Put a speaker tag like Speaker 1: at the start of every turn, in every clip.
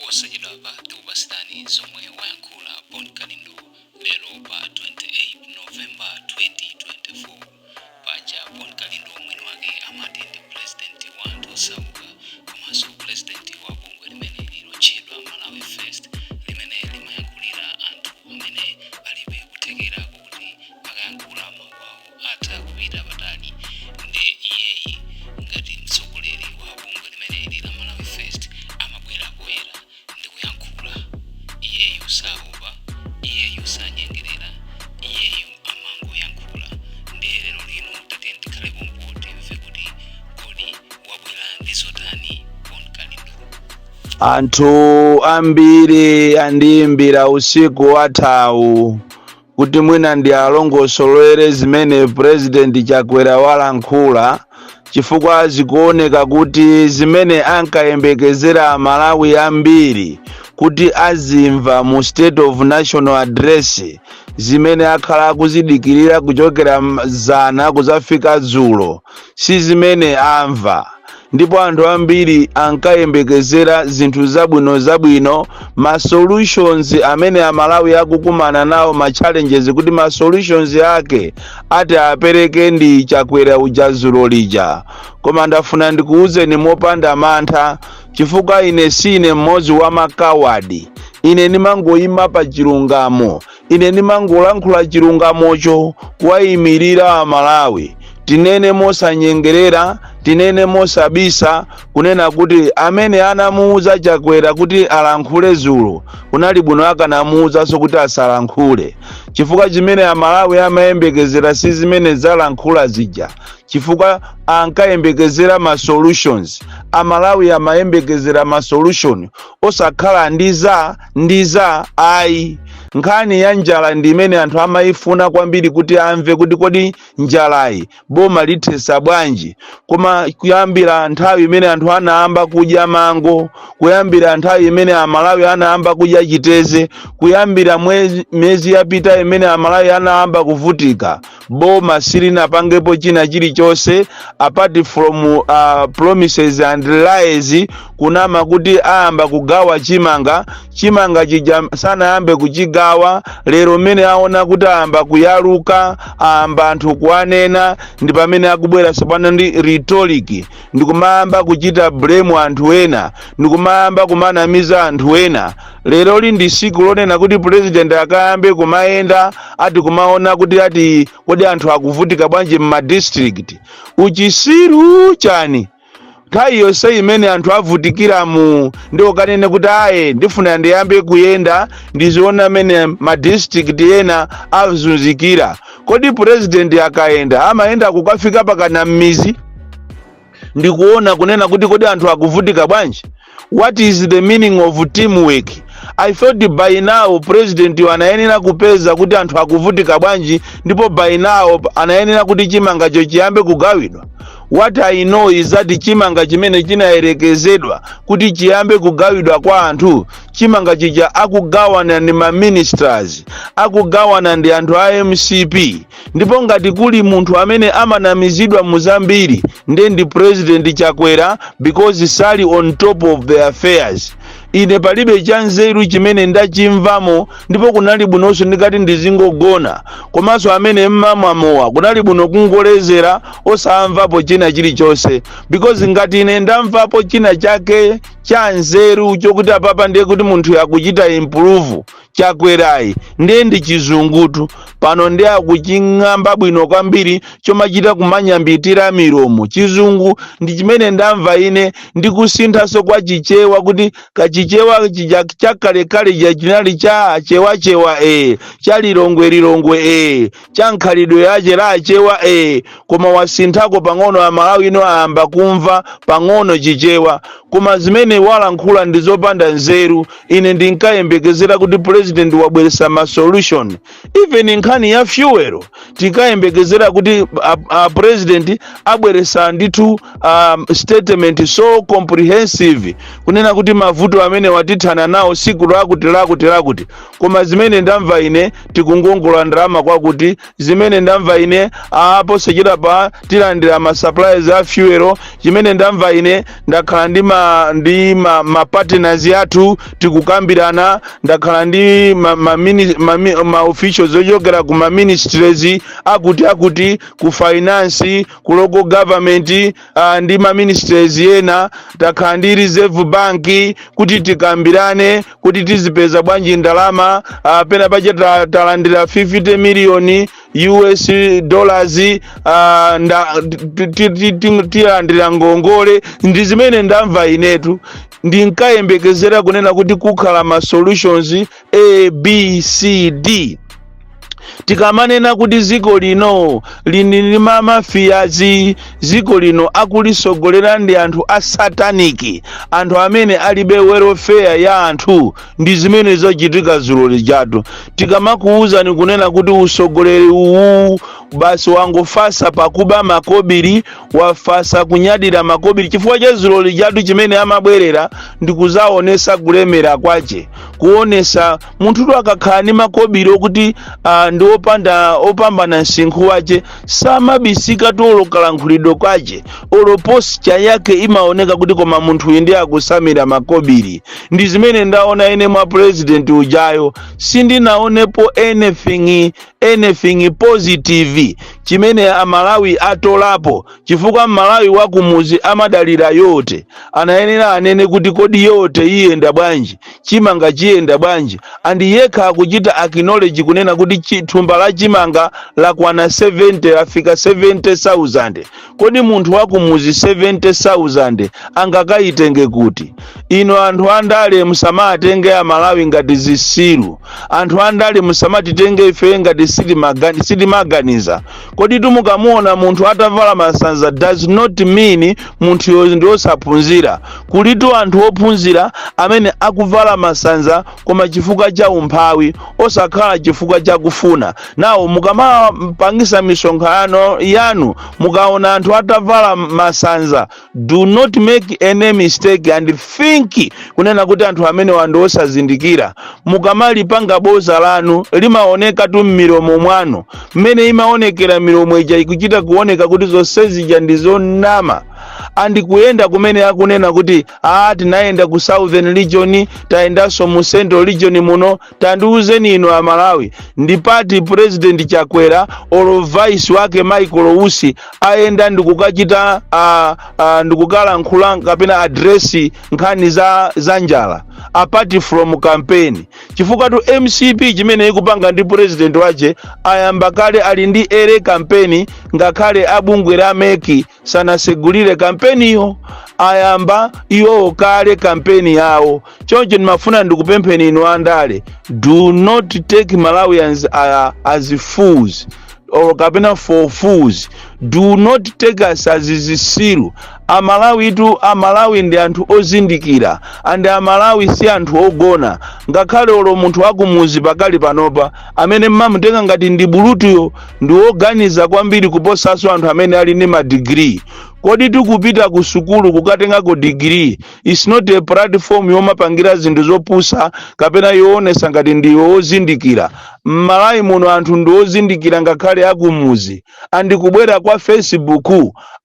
Speaker 1: Posachedwapa tikupatsirani zomwe wayankhula Bon Kalindo lero pa 28 November 2024. Paja Bon Kalindo mwini wake amati ndi president wa anthu osauka komanso president wa bungwe limene lilotchedwa Malawi First, limene limayankhulira anthu amene alibe kuthekera kuti akayankhula mawu awo atha kupita patali. Nde iyeyi ngati mtsogoleri wa bungwe limeneli la Malawi First amabwera poyera ndikuyankhula. Iyeyu saopa, iyeyu sanyengerera, iyeyu amangoyankhula. Ndiye lero lino tatiyeni tikhale pompo timve kuti kodi wabwera ndi zotani Bon Kalindo.
Speaker 2: Anthu ambiri andiyimbira usiku wathawu kuti mwina ndi alongosolere zimene President Chakwera walankhula, chifukwa zikuoneka kuti zimene ankayembekezera Amalawi ambiri kuti azimva mu State of National Address, zimene akhala akuzidikirira kuchokera zana kuzafika dzulo, si zimene amva. Ndipo anthu ambiri ankayembekezera zinthu zabwino zabwino, ma solutions amene Amalawi akukumana nawo, ma challenges, kuti ma solutions ake ati apereke ndi Chakwera uja dzulo lija. Koma ndafuna ndikuwuzeni mopanda mantha, chifukwa ine sine mmodzi wa makawadi. Ine ndimangoyima pa chilungamo, ine ndimangolankhula chilungamocho kuwayimirira Amalawi. Tinene mosanyengerera, tinene mosabisa kunena kuti amene anamuuza Chakwera kuti alankhule dzulo, kunali bwino akanamuwuzanso kuti asalankhule, chifukwa chimene Amalawi amayembekezera si zimene zalankhula zija, chifukwa ankayembekezera ma solutions. Amalawi amayembekezera ma solution, osakhala ndi za ayi. Nkhani ya njala ndi imene anthu amayifuna kwambiri kuti amve kuti kodi njalayi boma lithesa bwanji? Koma kuyambira nthawi imene anthu anayamba kudya mango, kuyambira nthawi imene Amalawi anayamba kudya chiteze, kuyambira miyezi yapita imene Amalawi anayamba kuvutika, boma silinapangepo china chilichonse apart from promises and lies, kunama kuti ayamba kugawa chimanga. Chimanga chija sanayambe kuchigawa. Lero mmene aona kuti ayamba kuyaluka, ayamba anthu kuanena, ndi pamene akubwera tsopano ndi rhetoric, ndikumayamba kuchita blame anthu ena, ndikumayamba kumanamiza anthu ena. Lero li ndi siku lonena kuti president akayambe kumayenda, ati kumaona kuti ati kodi anthu akuvutika bwanji m'ma district. Uchisiru chani? Nthawi yonse imene anthu avutikiramu ndi ukanene kuti aye, ndifuna ndiyambe kuyenda ndiziona amene ma district ena azunzikira. Kodi president akayenda amayenda kukafika pakana m'mizi ndikuona kunena kuti kodi anthu akuvutika bwanji? What is the meaning of teamwork? I thought by now president anayenera kupeza kuti anthu akuvutika bwanji, ndipo by now anayenera kuti chimangacho chiyambe kugawidwa. What I know is that chimanga chimene chinayerekezedwa kuti chiyambe kugawidwa kwa anthu, chimanga chija akugawana ndi ma ministers, akugawana ndi anthu a MCP. Ndipo ngati kuli munthu amene amanamizidwa muzambiri, ndiye ndi President Chakwera, because sali on top of the affairs. Ine palibe chanzeru chimene ndachimvamo, ndipo kunali bwinonso ndikati ndizingogona. Komanso amene mmamwamowa, kunali bwino kungolezera osamvapo china chilichonse, because ngati ine ndamvapo china chake cha nzeru chokuti apapa ndiye kuti munthu akuchita improve Chakwerayi, ndiye ndi chizungutu pano ndi akuching'amba bwino kwambiri, chomachita kumanyambitira milomo. Chizungu ndi chimene ndamva ine, ndikusinthanso kwa Chichewa, kuti kachichewa chija chakalekale chija chinali cha chewachewa, cha Lilongwe Lilongwe, cha nkhalidwe yache la Achewa, koma wasinthako pang'ono. Amalawi ino ayamba kumva pang'ono Chichewa, koma zimene walankhula ndi zopanda nzeru. Ine ndinkayembekezera kuti president akayenda, akayenda President wabweresa ma solution. Even nkhani ya fuel, tikayembekezera kuti a President abweresa ndithu statement so comprehensive kunena kuti mavuto amene watithana nawo siku lakuti lakuti lakuti. Koma zimene ndamva ine, tikungongola ndalama kwakuti. Zimene ndamva ine, aposachedwa pa tilandira ma supplies a fuel. Chimene ndamva ine, ndakhala ndi ma partners athu tikukambirana, ndakhala ndi ma officials ochokera ku ma ministries akuti akuti, ku finance, ku local government, ndi ma ministries ena. Takhala ndi Reserve Bank kuti tikambirane kuti tizipeza bwanji ndalama. Pena pache talandira 50 million US dollars, tilandira ngongole. Ndi zimene ndamva inetu. Ndinkayembekezera kunena kuti kukhala ma solutions A, B, C, D. Tikamanena kuti dziko lino lini ndi ma mafias, dziko lino akulisogolera ndi anthu a satanic, anthu amene alibe welfare ya anthu, ndi zimene zachitika dzulo lijatu. Tikamakuwuzani kunena kuti usogoleri uwu basi wangofasa pakuba makobiri, wafasa kunyadira makobiri, chifukwa cha dzulo lijatu chimene amabwerera ndi kuzaonesa kulemera kwace, kuonesa munthutu akakhala ndi makobiri okuti ndi opanda opambana msinkhu wace, samabisika olo kalankhulidwe kwace, olo posture yake imaoneka kuti koma munthu uyu ndi akusamira makobiri. Ndi zimene ndaona ine mwa President ujayo. Sindinaonepo anything positive chimene Amalawi atolapo, chifukwa Mmalawi wakumuzi amadalira yote. Anayenera anene kuti kodi yote iyenda bwanji, chimanga chiyenda bwanji? And yekha akuchita acknowledge kunena kuti thumba la chimanga lakwana 70, lafika 70,000. Kodi munthu wakumuzi 70,000 angakayitenge kuti? Ino anthu andale, musamatenge Amalawi ngati zisilu. Anthu andale, musamatitenge ife ngati sitimaganiza. Kodi tumukamuona munthu atavala masanza does not mean munthuyo ndi osaphunzira. Kulitu anthu ophunzira amene akuvala masanza, koma chifukwa cha umphawi, osakhala chifukwa cha kufuna nawo. Mukamapangisa misonkhano yanu, mukaona anthu atavala masanza, do not make any mistake and think kunena kuti anthu amene ndi osazindikira. Mukamalipanga boza lanu limaoneka tu m'milomo mwanu. Mmene imaonekera milomo ija, ikuchita kuoneka kuti zonse zija ndi zonama. And kuyenda kumene akunena kuti a tinayenda ku Southern Region, tayendanso mu Central Region muno, tandiuzeni inu Amalawi, ndipati President Chakwera olo vice wake Michael Usi ayenda ndikukachita ndikukalankhula kapena address nkhani za njala apart from campaign? Chifukwa tu MCP chimene ikupanga ndi president wache, ayamba kale, ali ndi ere campaign. Ngakhale abungwe la MEC sanasegulire kampeniyo, ayamba iwowo kale kampeni yawo. Choncho ndimafuna ndikupempheni inu andale, do not take Malawians as fools or kapena for fools. Do not take us as zisilu. Amalawi tu, Amalawi ndi anthu ozindikira, and Amalawi si anthu ogona. Ngakhale olo munthu akumuzi pakali panopa amene mmamutenga ngati ndi bulutuyo, ndi woganiza kwambiri kuposanso anthu amene ali ndi madigiri. Kodi tikupita ku sukulu kukatengako digiri is not a platform yomapangira zinthu zopusa kapena yoonesa ngati ndiwe wozindikira. M'Malawi muno anthu ndi ozindikira, ngakhale akumuzi. And kubwera kwa Facebook,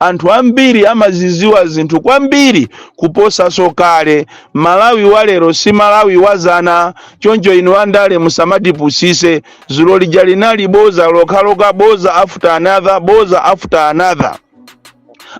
Speaker 2: anthu ambiri amaziziwa zinthu kwambiri kuposaso kale. Malawi walero si Malawi wazana. Choncho inu andale, musamatipusise. Zulo lija linali boza lokhaloka, boza after another, boza after another.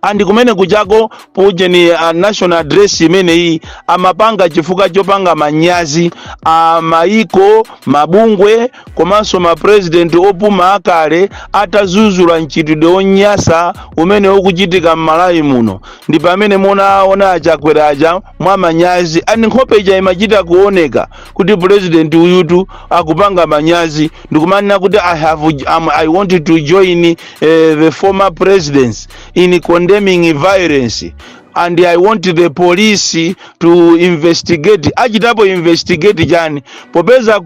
Speaker 2: And kumene kuchako pujeni national address imeneyi amapanga chifukwa chopanga manyazi a maiko, mabungwe komanso mapresident opuma akale atazuzula mchitidwe wonyasa umene ukuchitika m'Malawi muno. Ndi pamene munaona Achakwera aja mwa manyazi, and nkhope ija imachita kuoneka kuti president uyutu akupanga manyazi, ndikumanena kuti I want to join the former presidents in condemning violence. And I want the police to investigate. Achitapo investigate chani, popeza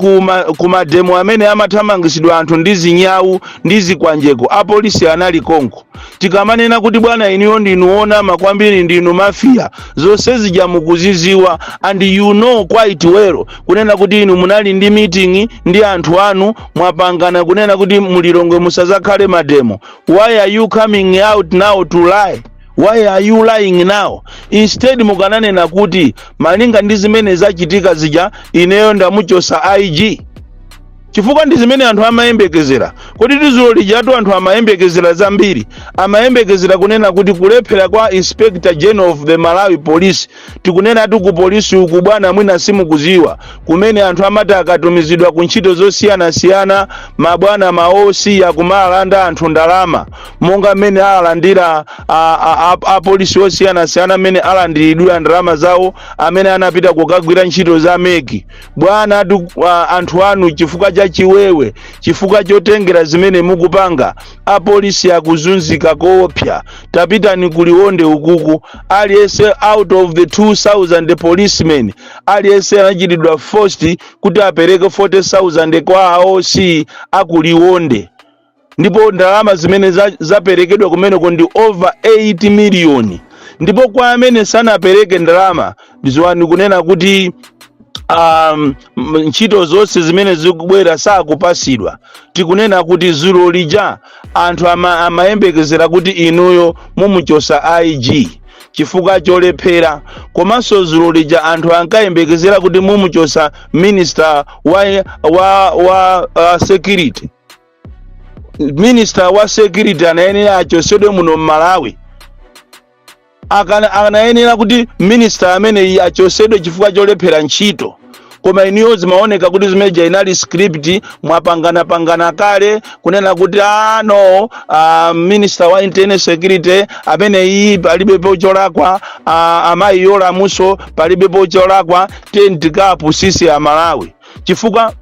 Speaker 2: kuma demo amene amathamangisidwa anthu ndi zinyawu ndi zikwanjeko, apolisi anali konko? Tikamanena kuti bwana, inuyo ndinu onama kwambiri, ndinu mafia, zonse zija mukuziziwa, and you know quite well kunena kuti inu munali ndi meeting ndi anthu anu, mwapangana kunena kuti mulilongwe musazakhale ma demo. Why are you coming out now to lie? Why are you lying now? Instead mukananena kuti malinga ndi zimene zachitika zija, ineyo ndamuchosa IG, chifukwa ndi zimene anthu amayembekezera. Kodi dzulo lijatu anthu amayembekezera zambiri. Amayembekezera kunena kuti kulephera kwa Inspector General of the Malawi Police. Tikunenatu ku polisi uku, bwana, mwina simukuziwa kumene anthu amati akatumizidwa ku ntchito zosiyanasiyana, mabwana ma OC akumalanda anthu ndalama, monga mmene alandira apolisi osiyanasiyana, mmene alandiridwira ndalama zawo amene anapita kukagwira ntchito za MEC. Bwana, anthu anu, chifukwa cha chiwewe, chifukwa chotengera zimene mukupanga, apolisi akuzunzika koopsa. Tapitani kuliwonde ukuku, aliyense out of the 2000 policemen, aliyense anachitidwa forced kuti apereke 40,000 kwa OC akuliwonde, ndipo ndalama zimene zaperekedwa kumeneko ndi over 8 million. Ndipo kwa amene sanapereke ndalama, ndiziwani kunena kuti ntchito zonse zimene zikubwera sakupasidwa. Tikunena kuti dzulo lija anthu amayembekezera kuti inuyo mumuchosa IG chifukwa cholephera. Komanso dzulo lija anthu ankayembekezera kuti mumuchosa minister wa security. Minister wa security anayenera achosedwe muno mmalawi. Anayenera kuti minister ameneyi achosedwe chifukwa cholephera ntchito. Koma iniyo zimaoneka kuti zimeja inali script, mwapanganapangana kale kunena kuti ano minister wa internal security ameneyi palibepo cholakwa, amayi yolamuso palibepo cholakwa, tentikapu sisi amalawi. Chifukwa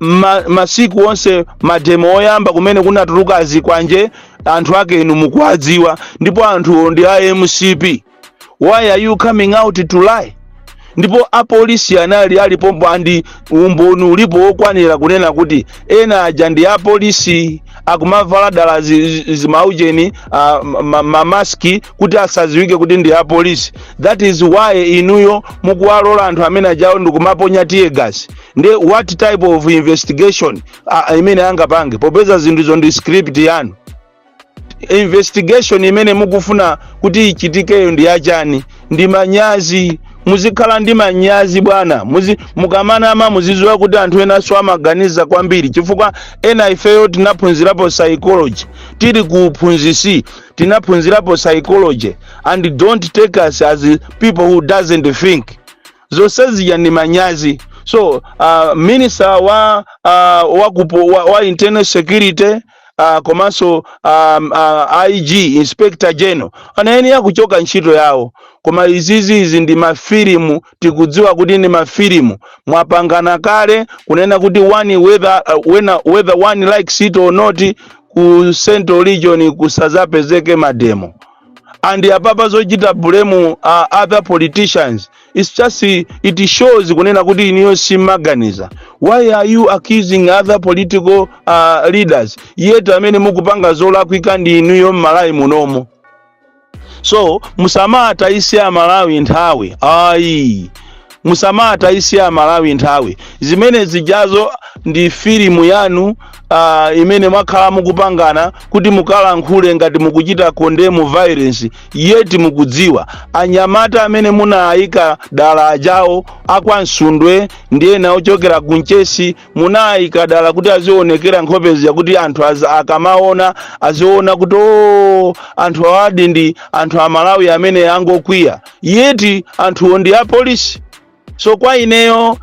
Speaker 2: masiku onse ma demo oyamba kumene kunatuluka azikwanje, anthu ake inu mukuwadziwa, ndipo anthuwo ndi a MCP. Why are you coming out to lie? Ndipo apolisi anali alipompo, and umboni ulipo wokwanira kunena kuti ena aja ndi apolisi akumavala dala zimaujeni ma mask kuti asaziwike kuti ndi apolisi. That is why inuyo mukuwalola anthu amene ajawo ndikumaponya tear gas. Ndi what type of investigation imene angapange, popeza zinthuzo ndi script yanu? Investigation imene mukufuna kuti ichitikeyo ndi yachani? Ndi manyazi, muzikhala ndi manyazi bwana. Mukamanama muzidziwa kuti anthu enanso amaganiza kwambiri, chifukwa ena ifeyo tinaphunzirapo psychology, tili ku phunzisi tinaphunzirapo psychology, and don't take us as people who doesn't think. Zonse zija ndi manyazi. So minister wa internal security komanso IG, Inspector General, anayenera kuchoka ntchito yawo. Koma izizi, izi ndi mafilimu, tikudziwa kuti ndi mafilimu. Mwapangana kale kunena kuti one whether one likes it or not, ku Central Region kusazapezeke ma demo. And apapa zochita blame other politicians, it's just, it shows kunena kuti iniyo simaganiza. Why are you accusing other political leaders, yet amene mukupanga zolakwika ndi inuyo m'Malawi munomo? So musamatayise Amalawi nthawi, ayi, musamatayise Amalawi nthawi. Zimene zijazo ndi filimu yanu imene mwakhala mukupangana kuti mukalankhule ngati mukuchita condemn violence, yet mukudziwa anyamata amene munayika dala ajawo akwansundwe ndi ena ochokera kunchesi, munayika dala kuti azionekera nkhope zija, kuti anthu akamaona aziona kuti o, anthu awadi ndi anthu Amalawi amene angokwiya, yet anthuwo ndi apolisi. So kwa ineyo,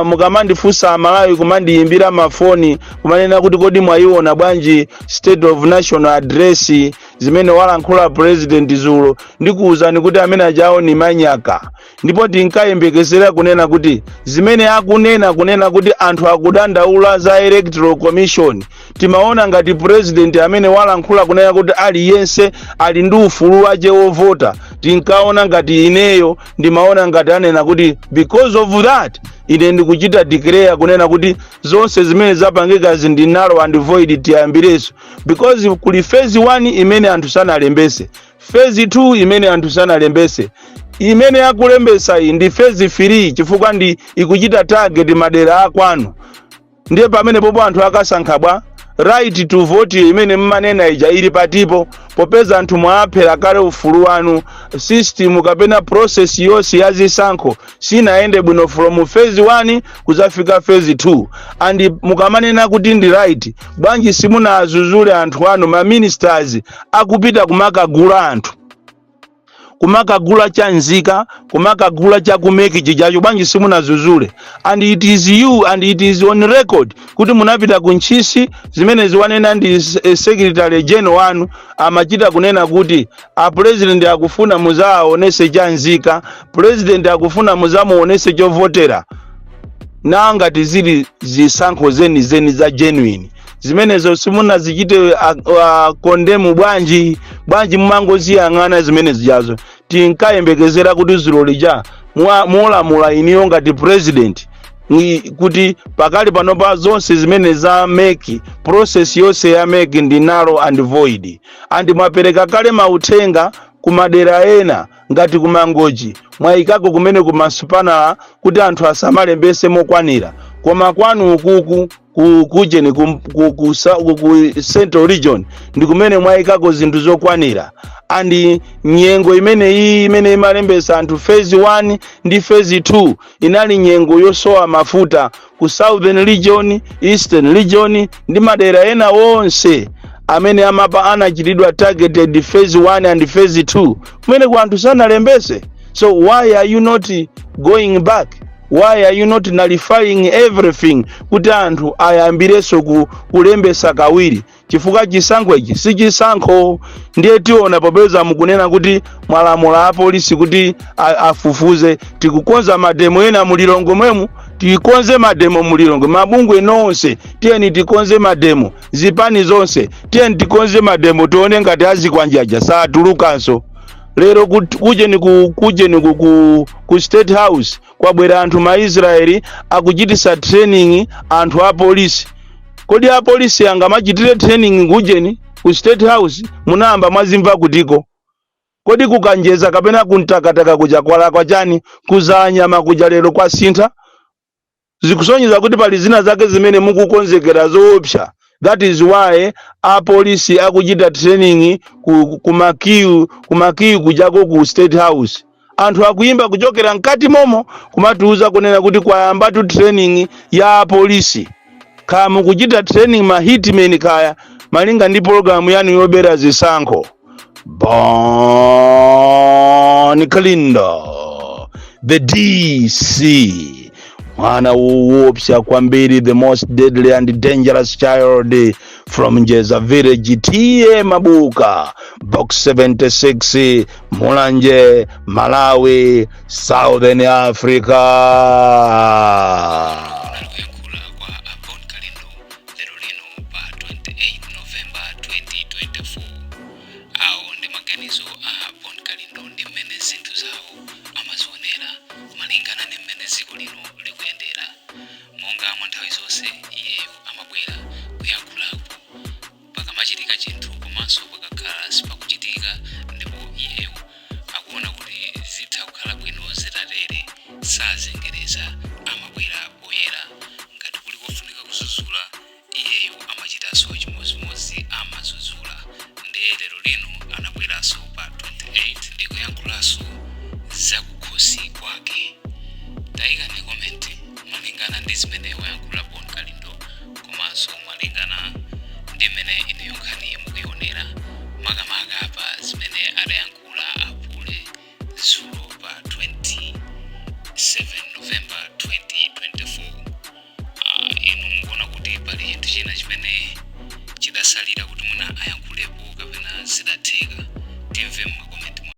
Speaker 2: mukamandifunsa Amalawi, kumandiyimbira mafoni kumanena kuti kodi mwayiona bwanji State of National Address, zimene walankhula President zulo, ndikuwuzani kuti amene ajawo ni manyaka. Ndipo tinkayembekezera kunena kuti zimene akunena, kunena kuti anthu akudandaula za Electoral Commission, timaona ngati President amene walankhula kunena kuti aliyense ali ndi ufulu wace wovota. Tinkaona ngati, ineyo ndimaona ngati anena kuti because of that ine ndikuchita declare kunena kuti zonse zimene zapangikazi ndi null and void, tiyambireso, because kuli phase 1 imene anthu sanalembese, phase 2 imene anthu sanalembese. Imene akulembesa iyi ndi phase 3, chifukwa ndi ikuchita target madera akwanu. Ndiye pamene popo anthu akasankha bwa? Right to vote imene mmanena ija ili patipo, popeza anthu mwaphera kale ufulu wanu? System kapena process yonse ya zisankho sinayende bwino from phase 1 kuzafika phase 2. And mukamanena kuti ndi right, bwanji simunazuzule anthu anu, ma ministers, akupita kumakagula anthu, kumakagula cha nzika, kumakagula cha ku MEC chijacho? Bwanji simunazuzule? And it is you and it is on record kuti munapita ku Ntchisi. Zimene ziwanena ndi secretary general wanu, amachita kunena kuti a president akufuna muzaonese cha nzika, president akufuna muzamuonese chovotera. Nangati zili zisankho zenizeni za genuine, zimenezo simunazichite condemn bwanji? Bwanji mumangoziyang'ana zimene zijazo? Tinkayembekezera kuti zulo lija mulamula iniyo ngati president kuti pakali panopa zonse zimene za MEC, process yonse ya MEC ndi null and void. And mwapereka kale mauthenga kumadera ena ngati kuMangochi, mwayikako kumene kumasupana kuti anthu asamalembese mokwanira. Koma kwanu ukuku ku kujeni ku Central Region ndi kumene mwayikako zinthu zokwanira. And nyengo imene iyi imene imalembesa anthu phase 1 ndi phase 2 inali nyengo yosowa mafuta ku Southern Region, Eastern Region ndi madera ena wonse amene amapa anachitidwa targeted phase 1 and phase 2, kumene ku anthu sanalembese. So why are you not going back? Why are you not nullifying everything kuti anthu ayambirenso kulembesa kawiri? Chifukwa chisankho ichi si chisankho. Ndiye tiona, popeza mukunena kuti mwalamula apolisi kuti afufuze. Tikukonza mademo ena mulilongwe mwemu, tikonze mademo mulilongwe. Mabungwe nonse, tiyeni tikonze mademo. Zipani zonse, tiyeni tikonze mademo, tione ngati azikwanjaja satulukanso. Lero kujeni ku State House kwabwera anthu Maisraeli akuchitisa training anthu a polisi. Kodi apolisi angamachitire training kujeni ku State House? Munayamba mwazimva kutiko? Kodi kukanjeza kapena kuntakataka kuja kwalakwa chani? Kuzanyama kuja lero kwasintha. Zikusonyeza kuti pali zina zake zimene mukukonzekera zoopsa. That is why apolisi akuchita training ku makiyu kujako ku State House. Anthu akuyimba kuchokera mkati momo kumatiuza kunena kuti kwayambatu training ya apolisi. Kaya mukuchita training ma hitmen, kaya malinga ndi pologalamu yanu yobera zisankho. Bon Kalindo, the DC, mwana woopsa kwambiri, the most deadly and dangerous child from Njeza Village, T/A Mabuka, Box 76, Mulanje, Malawi, Southern Africa.
Speaker 1: Kunali kuyankhula kwa a Bon Kalindo lero lino pa 28 November 2024. Awo ndi maganizo a Bon Kalindo ndi mmene zinthu zawo amazionera malingana ndi mmene dziko lino likuyendera. Monga mwa nthawi zonse, iyeyo amabwera kuyankhulapo pakamachitika chinthu komanso pakakhala sipakuchitika, ndipo iyeyo akuona kuti zitha kukhala bwino zitatere. Sazengereza, amabwera poyera. Ngati kuli kofunika kudzudzula, iyeyo amachitanso chimodzimodzi, amadzudzula. Ndiye lero lino anabweranso pa 28 ndi kuyankhulanso zakukhosi kwake. Tayikani comment malingana ndi zimene wayankhula.